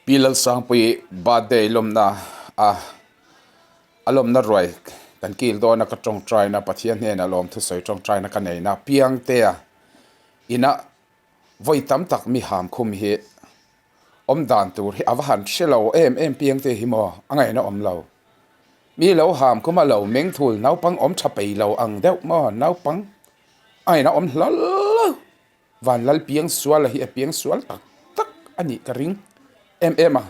Pi Lalsangpuii birthday lawmna a a lawmna ruai kan kil dawn a ka tawngtaina Pathian hnenah lawm thusawi tawngtaina ka neina piangtea ina vawi tam tak mi ham khum hi awm dan tur hi a va han hre lo em em piangte hi maw a ngaihna awm lo mi lo ham khum a lo meng thul naupang awm tha peih lo ang deuh maw naupang a ngaihna awm hlawl lo. Van lal piang sual a hi a piang sual tak tak a nih ka ring em em a,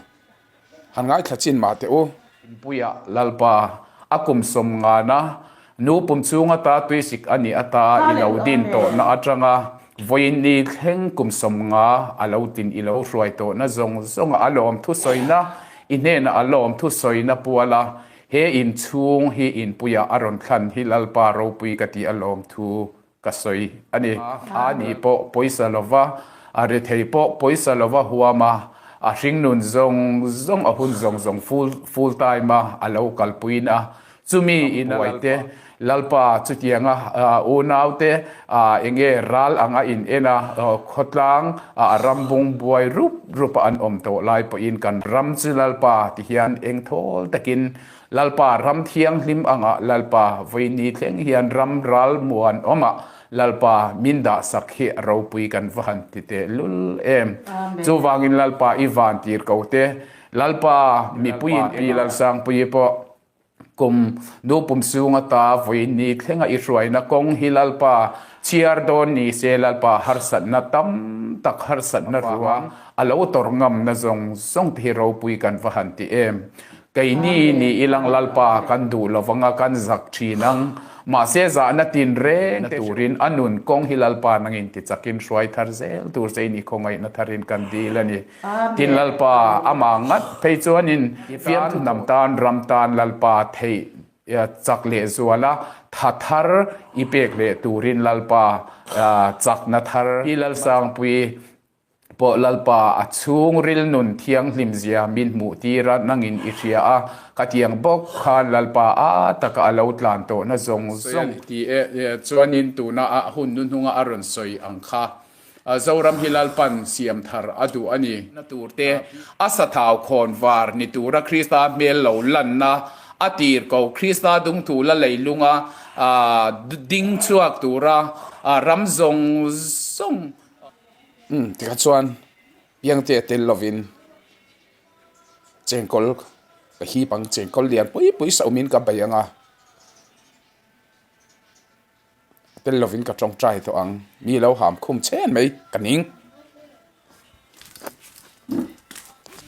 han ngaithla chin mah teh u. Inpuia Lalpa a kum sawm ngana nu pum chung ata tuisik a nih ata i lo din tawhna atanga vawiin ni thleng kum 50 a lo tin i lo hruai tawhna zawng zawnga a lawm thusawina i hnena a lawm thusawina puala he inchhung hi inpuia a rawn thlan hi Lalpa ropui ka ti a lawm thu Ka sawi a ni. A ni pawh pawisa lova, a rethei pawh pawisa lova huam a, a hringnun zawng zawng a hun zawng zawng full full time a a lo kalpuiin a, chumi in a te Lalpa chutianga unau te enge ral anga in en a, khawtlang a ram bung buai rup rup a an awm tawh lai pawhin kan ram chu Lalpa ti hian engthawl takin Lalpa ram thianghlim angah Lalpa vawiini thleng hian ram ral muan awmah Lalpa min dah sak hi a ropui kan va han ti teh lul em. Chuvangin Lalpa i van tir ko te Lalpa mipuiin Pi Lalsangpuii pawh kum nu pum sung ata vawiini thlenga i hruaina kawng hi Lalpa chhiar dawn ni se Lalpa harsatna tam tak harsatna ruang a lo tawrh ngamna zawng zawng te hi ropui kan va han ti em. Keini ni ilang Lalpa kan duh lo vanga kan zak thin ang. Mahse zahna tin reng te turin a nun kawng hi Lalpa nangin ti chakin hruai thar zel tur che in i khawngaihna tharin kan dil a ni. Tin Lalpa amah ngat phei chuanin fiamthu hnam tan ram tan Lalpa theih chak leh zuala tha thar i pek leh turin Lalpa chakna thar hi Lalsangpui Pawh Lalpa, a chhungril nun thianghlim zia min hmuh tir a, nangin i hria a, ka tiang bawk khan Lalpa a taka a lo tlan tawhna zawng zawng. Ti e, chuanin tuna a hun hnuhnunga a rawn sawi ang kha Zoram hi Lalpan siam thar a duh a ni. Na tur te, a sathau khawn var ni tura Krista hmel lo lanna a tir ko, Krista dungthu la leilunga ding chhuak tura ram zawng zawng. Umm tikha chuan piangte a tel lovin chengkawl ka hip ang, chengkawl lian pui pui saumin ka bei ang a, a tel lovin ka tawngtai tawh ang, mi lo ham khum chhen mai ka ning.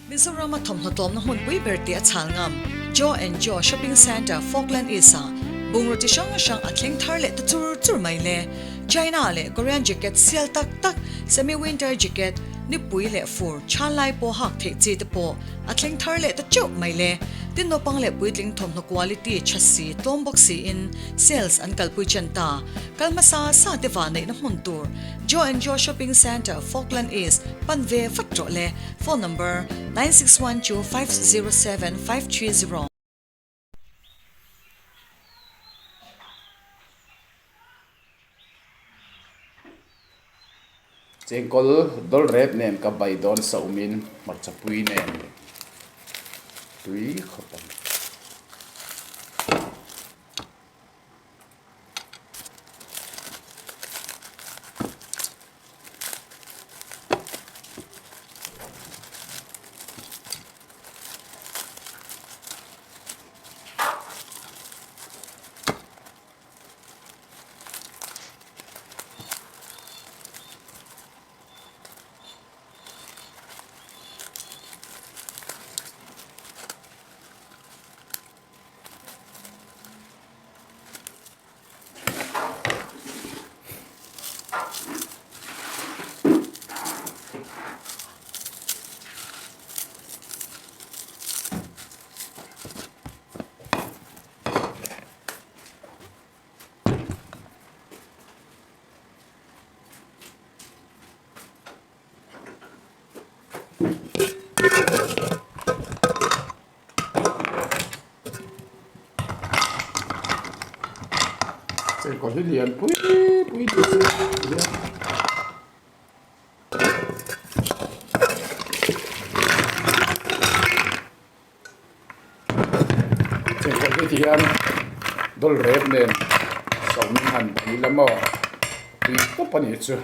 Mizoram-a thawmhnaw tlawmna hmunpui ber tih a chhal ngam Joe and Joe Shopping Centre, Falkland East-ah bungraw chi hrang hrang a thleng thar leh ta chur chur mai le. China leh Korean jacket sial tak tak, semi-winter jacket, nipui leh fur, chhan lai pawh hak theih chi te pawh a thleng thar leh ta teuh mai le. Tin naupang leh puitling thawmhnaw quality tha si, tlawm bawk siin sales an kalpui chen ta. Kal hmasa sa te vahneihna hmun tur Joe and Joe Shopping Centre, Falkland East, pan ve vat rawh le. Phone number, 9612 507 530. Chengkawl dawl rep nen ka bai dawn saumin hmarchapui nen tui khawp ang. Chengkawl hi lian pui pui tih chu hian hi ti hian dawl rep nen sawmin han ti ila maw tui tawp a nih chu.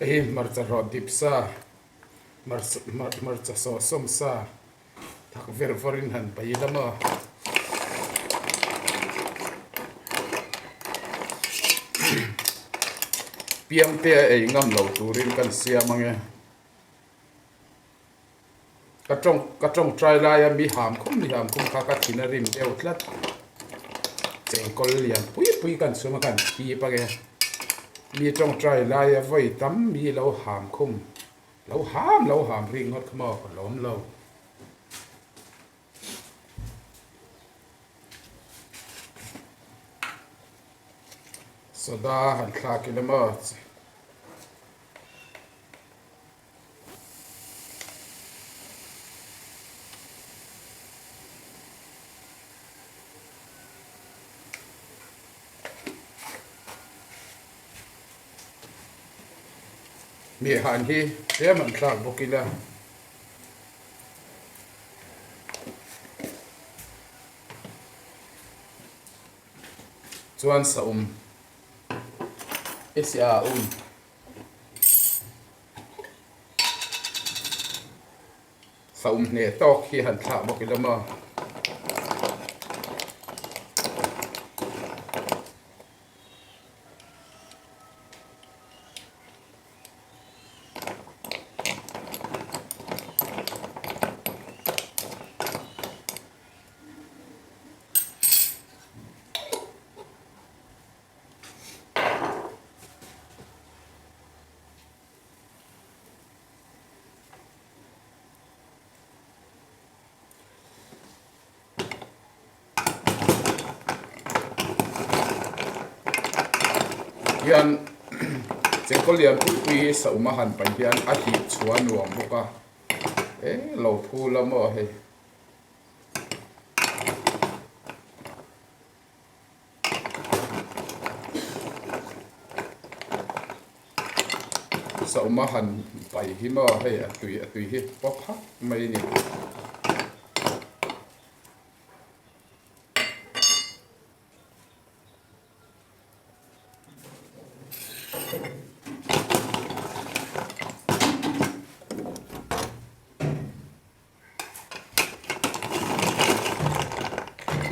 Hei hi hmarcha rawh dip sa hmarcha sawhsawm sa thak ver vawrin han pai ila maw. Piangte a ei ngam lo turin kan siam ange. Ka tawng ka tawngtai laia mi ham khum mi ham khum kha ka thin a rim deuh tlat. Chengkawl lian pui pui kan chhum a kan thip ange. Mi tawngtai laia vawi tam mi lo ham khum lo ham lo ham rik ngawt kha maw ka lawm lo. Soda han thlak ila maw. Mehhan hi tlem an thlak bawk ila. Chuan saum i sia um. Saum hneh tawk hi han thlah bawk ila maw. Hian chengkawl lian pui pui hi saum a han paih hian a hip chhuah a nuam bawk a e lo phul a maw hei. Sauma han pai hi maw hei a tui a tui hi pawp hak mai a ni.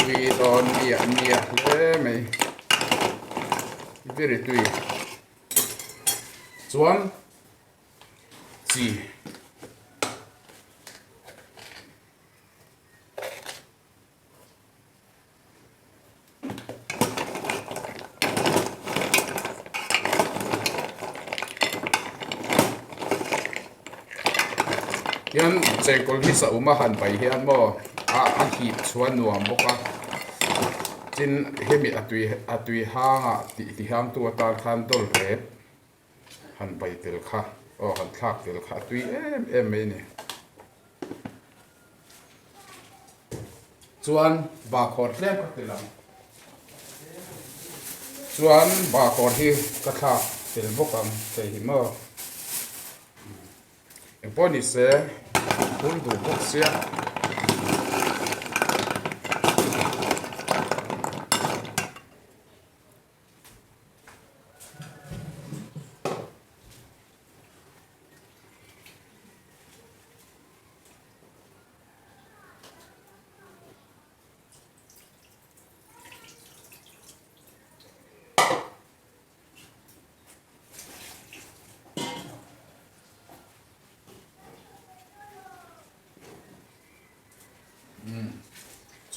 Tui dawn miah miah hle mai very tui chuan chi. Hian chengkawl hi saum a han pai hian maw a a hip chhuah nuam bawk a tin hemi a tui a tui hangah tih ti hang tu atan khan dawl rep han pai tel kha aw han thlak tel kha a tui em em mai a ni. Chuan bahkhawr tlem ka ti lang. Chuan bahkhawr hi ka thlak tel bawk ang hei hi maw. Engpawh ni se phur duh bawk sia.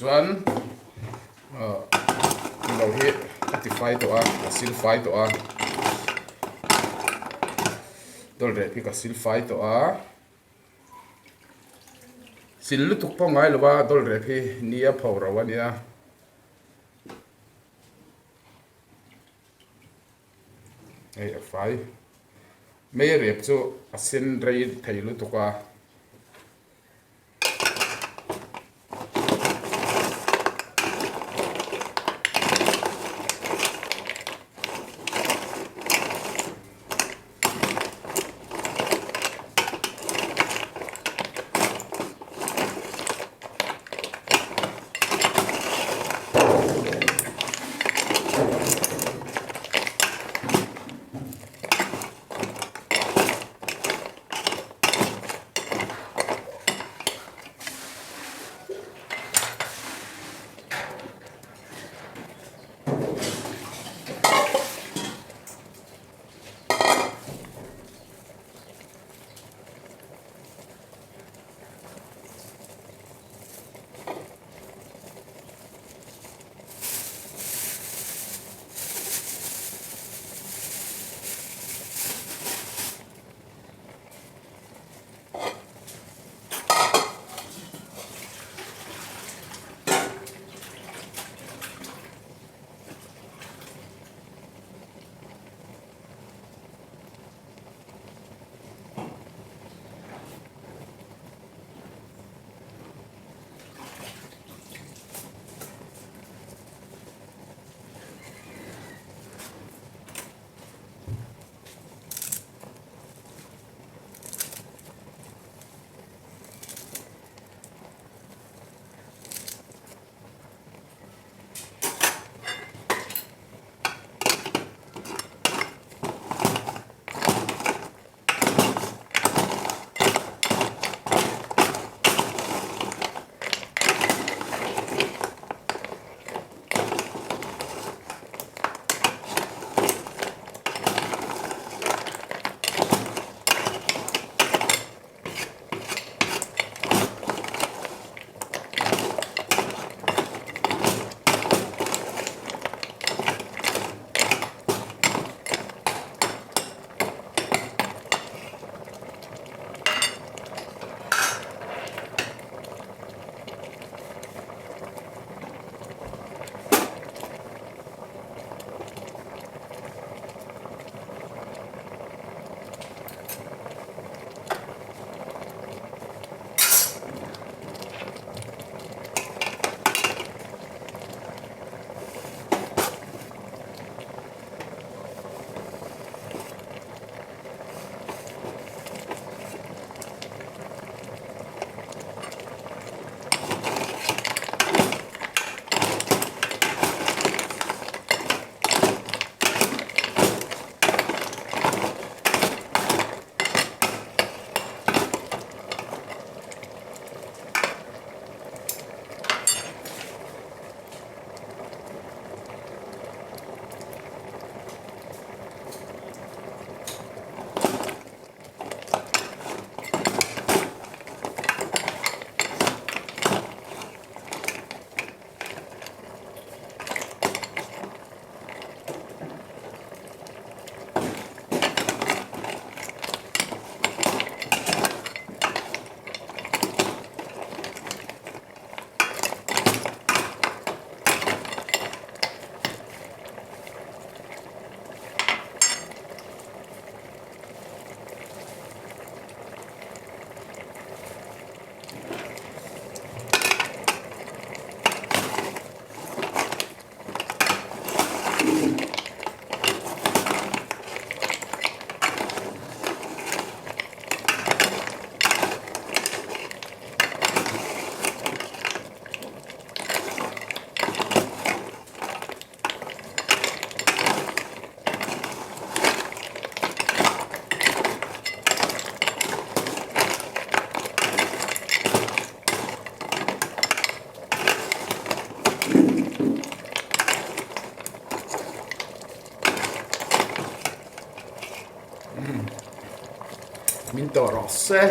Chuan lo hi a ti fai tawh a a sil fai tawh a dawlrep hi ka sil fai tawh a. Sil lutuk pawh ngai lo a dawlrep hi ni a pho ro a nia. Hei a fai mei rep chu a sen rei thei lutuk a. tawh rawh se.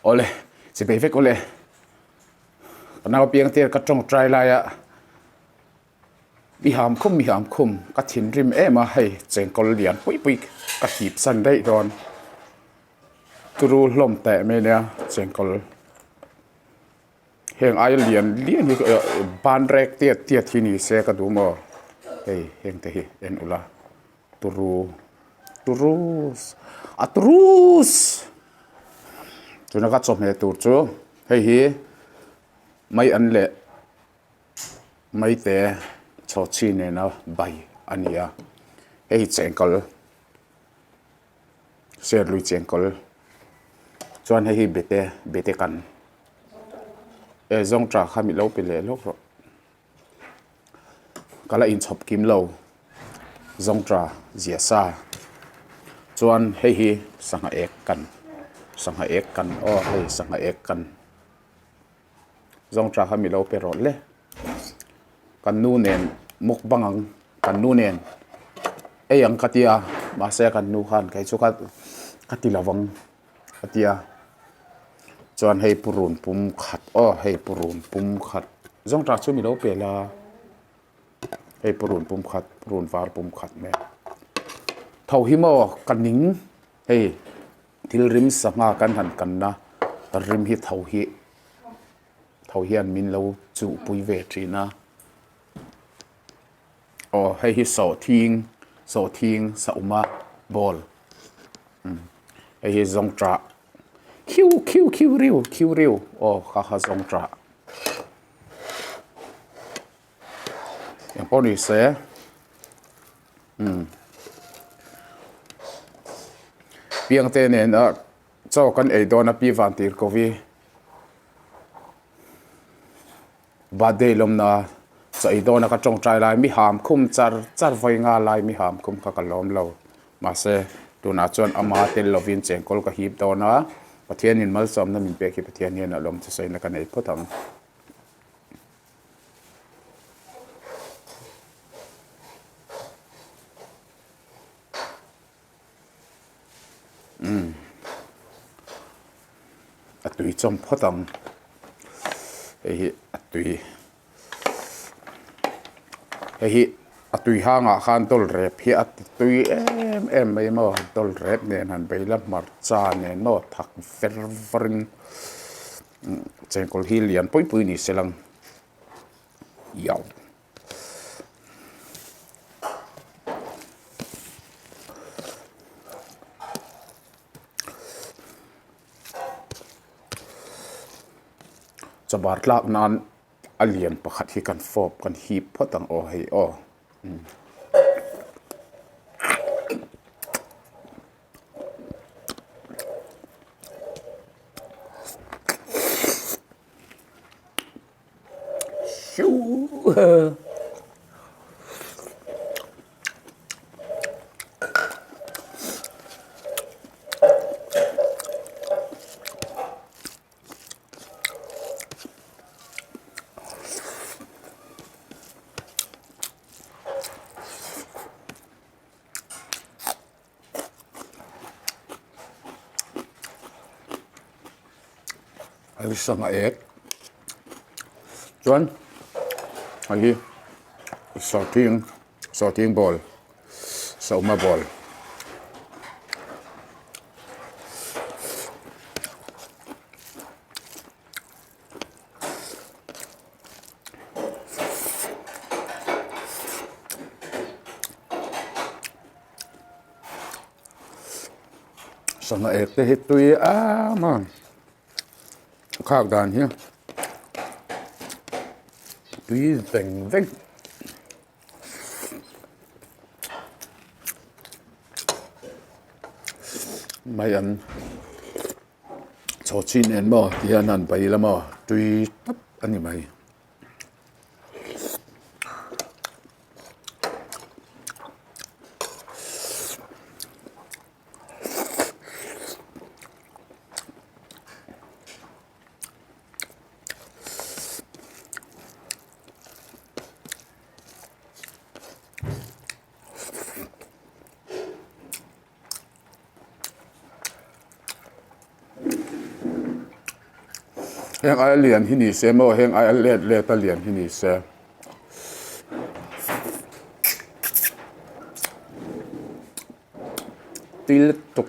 Awle, chi bei vek awle. Ka nau piang tir ka tawngtai laia mi ham khum mi ham khum ka thinrim em a hei chengkawl lian pui pui ka hip san daih dawn. Turu hlawm teh mai nia chengkawl heng aia lian lian hi ban rek tiat tiat hi ni se ka duh maw hei heng te hi en ula turu turus a turus tuna ka chawhmeh tur chu hei hi mai an leh maite chawhchhi nena bai a ni a hei hi chengkawl. Serlui chengkawl chuan hei hi bete bete kan e zawngṭah kha mi lo pe leh lawk rawh ka la inchhawp kim lo zawngṭah zia sa chuan hei hi sangha ek kan sangha ek kan aw hei sangha ek kan zawngṭah kha mi lo pe rawh le. Kan nu nen mukbang ang kan nu nen ei ang ka tia mahse kan nu khan kei chu ka ka ti lo vang a tia chuan hei purun pum khat aw hei purun pum khat zawng tak chu mi lo pe la hei purun pum khat purun var pum khat nen tho hi maw ka ning hei thil rim sangha kan han kanna rim hi tho hi. Tho hian min lo chuhpui ve thin a. Aw hei hi sawhthing sawhthing sauma ball umm hei hi zawngṭah khiu khiu khiu riu khiu riu aw kha kha zawngṭah engpawh ni se umm piangte nena chaw kan ei dawn a pi van tir ko vi. Birthday lawmna chaw ei dawna ka tawngtai lai mi ham khum char char vawi nga lai mi ham khum kha ka lawm lo mahse tunah chuan ama tel lovin chengkawl ka hip dawn a Pathianin malsawmna min pek hi Pathian hian a lawm thusawiina ka nei phawt ang. Umm a tui chawm phawt ang hei hi a tui hei hi a tui hangah khan dawl rep hi a ti tui em em mai maw dawl rep nen han bei la hmarcha nen maw thak ver var in chengkawl hi lian pui pui ni se lang iau. Chawbar tlak nan a lian pakhat hi kan fawp kan hip phawt ang aw hei aw. Hei sangha ek chuan hei hi sawhthing sawhthing ball sawma ball. Sangha ek te hi tui em a khak dan hi tui veng veng. Mai an chhaw chin en maw ti hian an bai la maw tui tap a ni mai. Heng aia lian hi ni se maw heng aia let let a lian hi ni se. Tui lutuk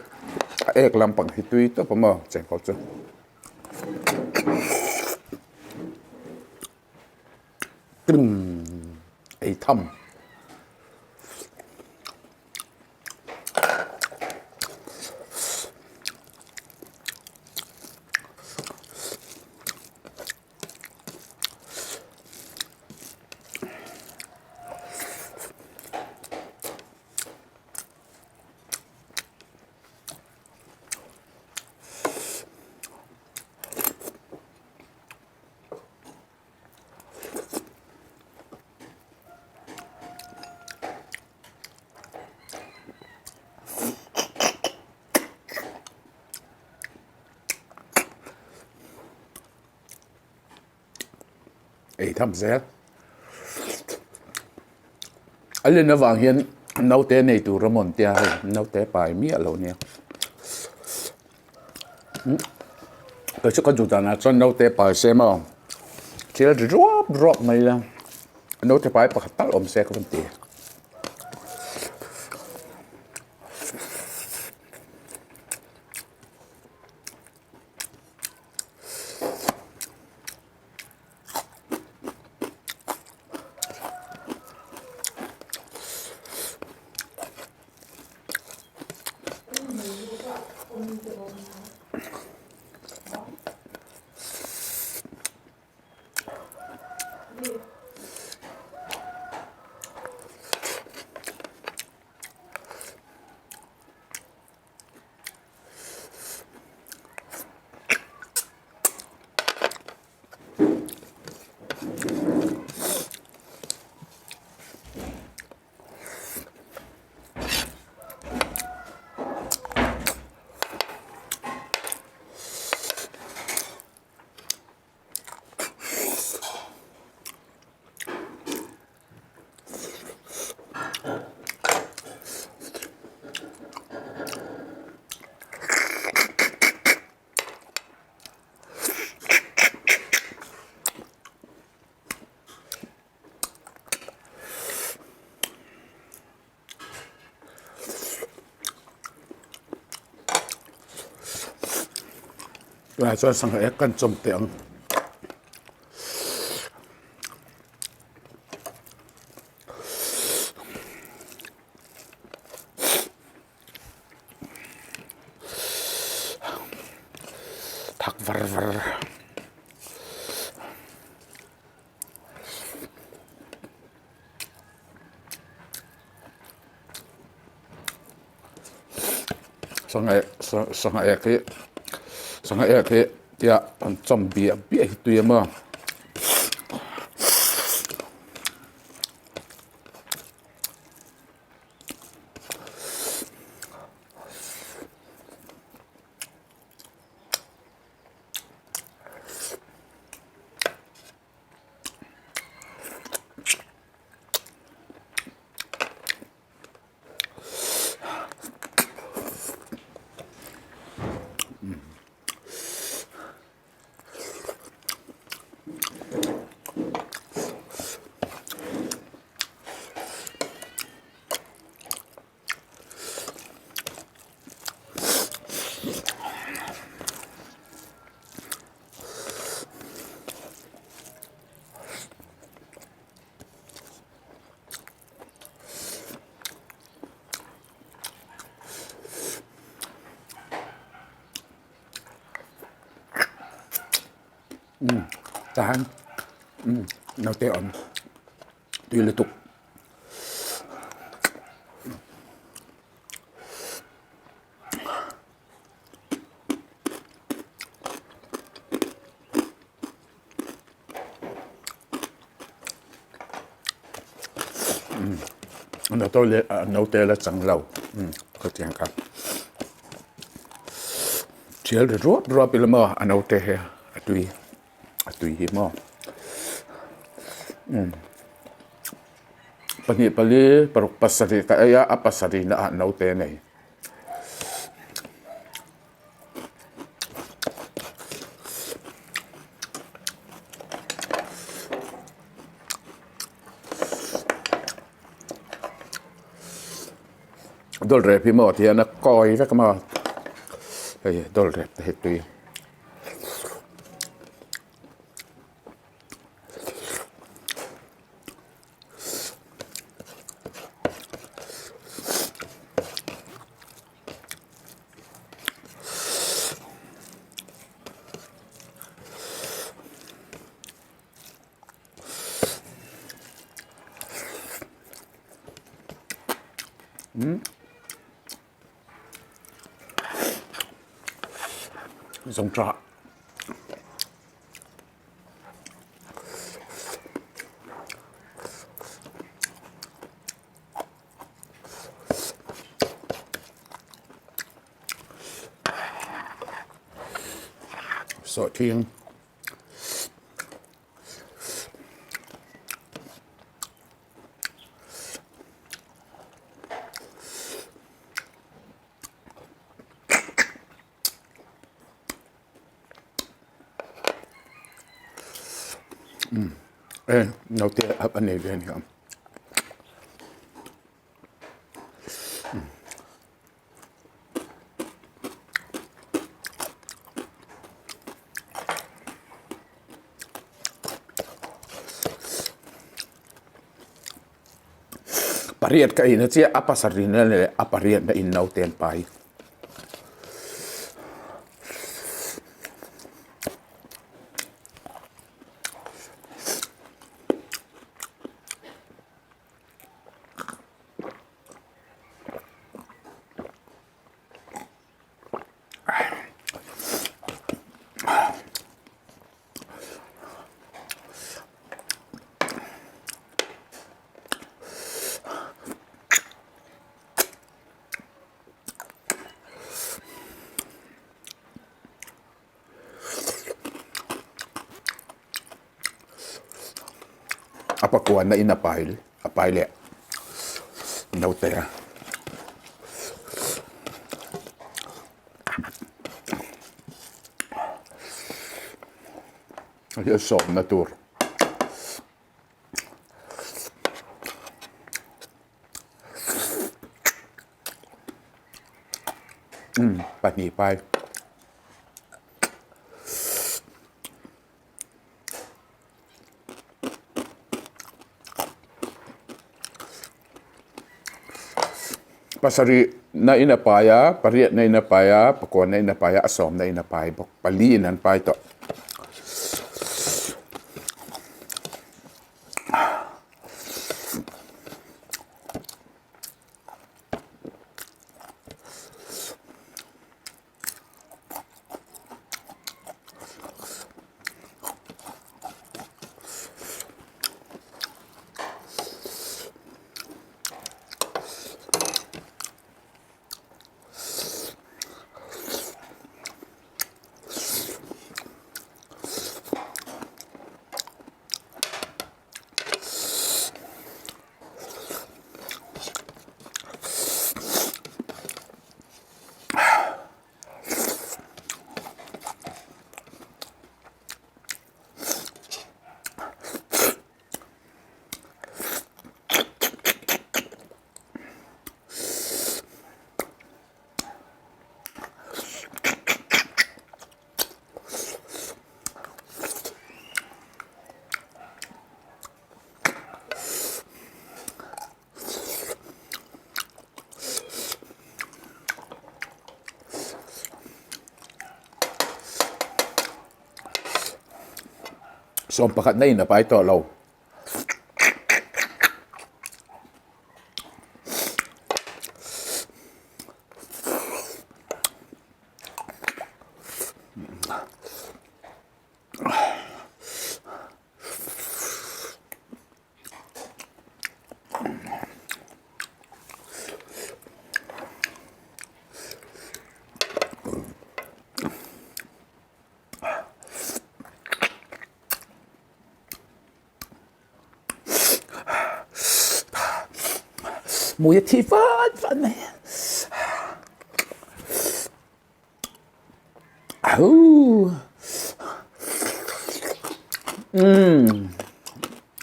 a ek lampang hi tui tawp a maw chengkawl chu. Ei tham. Ei tham zel. A len avang hian naute nei tur a mawn tia hei naute pai miah lo nia. Kei chu ka duh danah chuan naute pai se maw thil ri ruap ruap mai ila naute pai pakhat tal awm se ka rawn ti. Tunah chuan sangha ek kan chawm teh ang. Thak var var. Sangha sangha ek hi sangha ek hi tia an chawm biah biah hi tui a maw. Umm tahan umm naute awm tui lutuk. Naute la chang lo khatiang kha thial ri ruap ruap ila maw a naute hi a tui a tui hi maw pahnih pali paruk pasarih ka ei a a pasarih na ah naute a nei. Dawlh rep hi maw tihian a kawi vek a maw hei dawlh rep te hi tui. Zawngṭah. Sawhthing. E naute a nei ve a ni ang. Pariat ka in a chiah a pasarih na leh a pariat na in naute an pai. A pakuana in a pai a pai leh naute a. Hei hi a sawmna tur. Umm pahnih pai. Pasarih na in a pai a pariat na in a pai a pakua na in a pai a a sawm na in a pai bawk pali in an pai tawh. Sawm pakhat na in a pai tawh lo. Mui a thi fan fan mai. Umm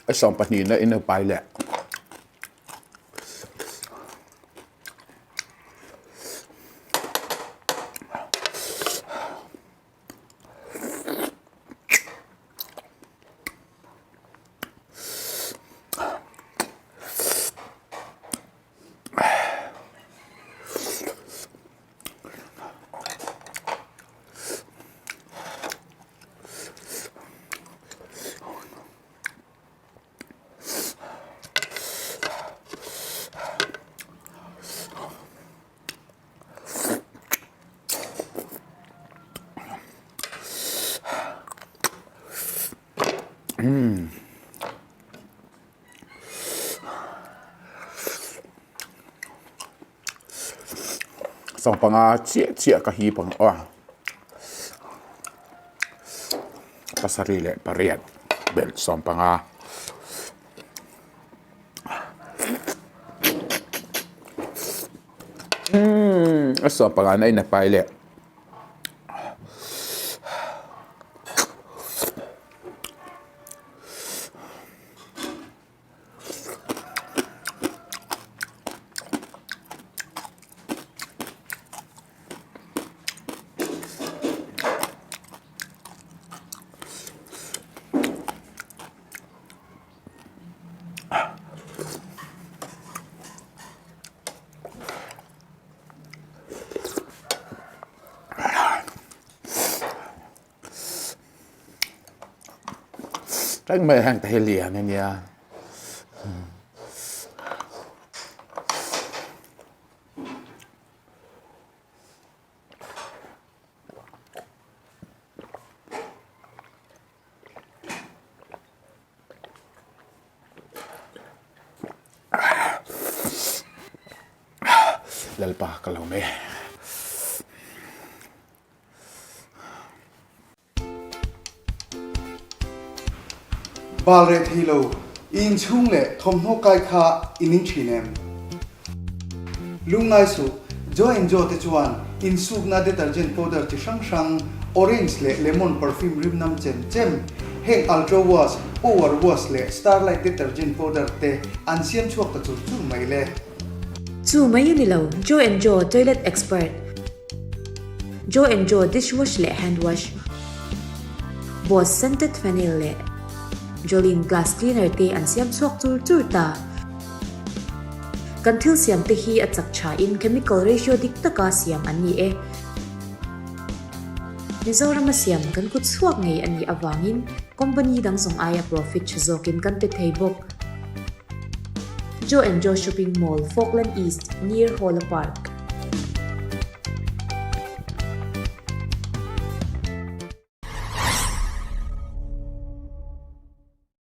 a 22 na in a pai leh. Sawmpanga chiah chiah ka hip ang aw pasarih leh pariat belh sawmpanga umm a sawmpanga na in a pai leh. Reng mai heng te hi lian a nia. Lalpa ka lo mai. Bal reh thei lo, i inchhung leh thawmhnaw kai kha i ning thin em? Lungngai suh, Joe and Joe te chuan insukna detergent powder chi hrang hrang, orange leh lemon perfume rim nam chem chem, heng Ultra Wash, Power Wash leh Starlight detergent powder te an siam chhuak ta chur chur mai le. Chu mai a ni lo, Joe and Joe toilet expert. Joe and Joe dishwash leh hand wash, Boss scented phenyl leh Jolene glass cleaner te an siam chhuak chur chur ta. Kan thil siam te hi a chak tha in chemical ratio dik taka siam an ni e. Mizorama siam kan kut chhuak ngei a nih avangin company dang zawng aia profit tha zawkin kan pe thei bawk. Joe and Joe Shopping Mall, Falkland East, near Hawla Park.